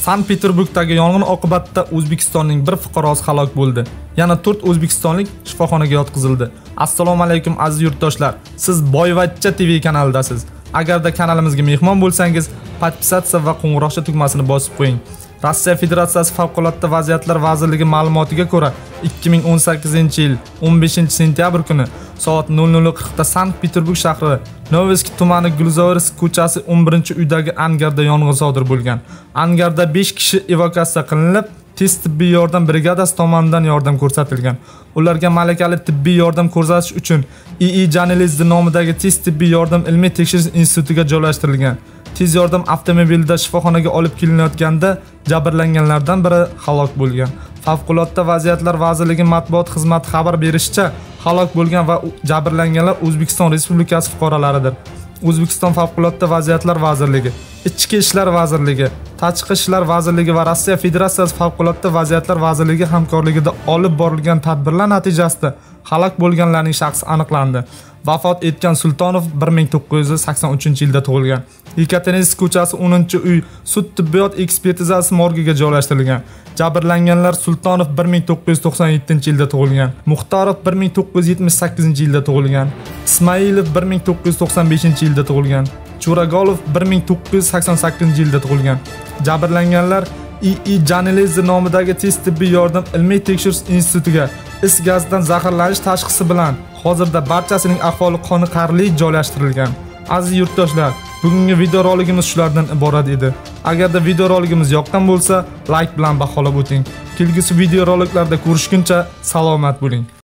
Sankt-Peterburgdagi yong'in oqibatida O'zbekistonning bir fuqarosi halok bo'ldi. Yana 4 o'zbekistonlik shifoxonaga yotqizildi. Assalomu alaykum aziz yurtdoshlar. Siz Boyvachcha TV kanalidasiz. Agarda kanalimizga mehmon bo'lsangiz, podpisatsiya va qo'ng'iroqcha tugmasini bosib qo'ying. Rossiya Federatsiyasi Favqulodda vaziyatlar vazirligi ma'lumotiga ko'ra, 2018-yil 15-sentyabr kuni soat 00:40 da Sankt-Peterburg shahri Novosk tumani Gulzorsk ko'chasi 11-uydagi angarda yong'in sodir bo'lgan. Angarda 5 kishi evakuatsiya qilinib, tez tibbiy yordam brigadasi tomonidan yordam ko'rsatilgan. Ularga malakali tibbiy yordam ko'rsatish uchun II Janelizdi nomidagi tez tibbiy yordam ilmiy tekshirish institutiga joylashtirilgan. Tez yordam avtomobilida shifoxonaga olib kelinayotganda jabrlanganlardan biri halok bo'lgan. Favqulodda vaziyatlar vazirligi matbuot xizmati xabar berishicha, halok bo'lgan va jabrlanganlar O'zbekiston Respublikasi fuqarolaridir. O'zbekiston Favqulodda vaziyatlar vazirligi, Ichki ishlar vazirligi, Tashqi ishlar vazirligi va Rossiya Federatsiyasi Favqulodda vaziyatlar vazirligi hamkorligida olib borilgan tadbirlar natijasida halok bo'lganlarning shaxsi aniqlandi. Vafot etgan Sultonov 1983-yilda tug'ilgan. Yekaterinsk ko'chasi 10-uy sud tibbiyot ekspertizasi morgiga joylashtirilgan. Jabrlanganlar Sultonov 1997-yilda tug'ilgan, Muxtorov 1978-yilda tug'ilgan, Ismailov 1995-yilda tug'ilgan, Churagolov 1988-yilda tug'ilgan. Jabrlanganlar II Janelizdi nomidagi tez tibbiy yordam ilmiy tekshirish institutiga is gazidan zaharlanish tashxisi bilan hozirda barchasining ahvoli qoniqarli joylashtirilgan. Aziz yurtdoshlar, bugungi videorolikimiz shulardan iborat edi. Agarda videorolikimiz yoqqan bo'lsa, like bilan baholab o'ting. Kelgusi videoroliklarda ko'rishguncha salomat bo'ling.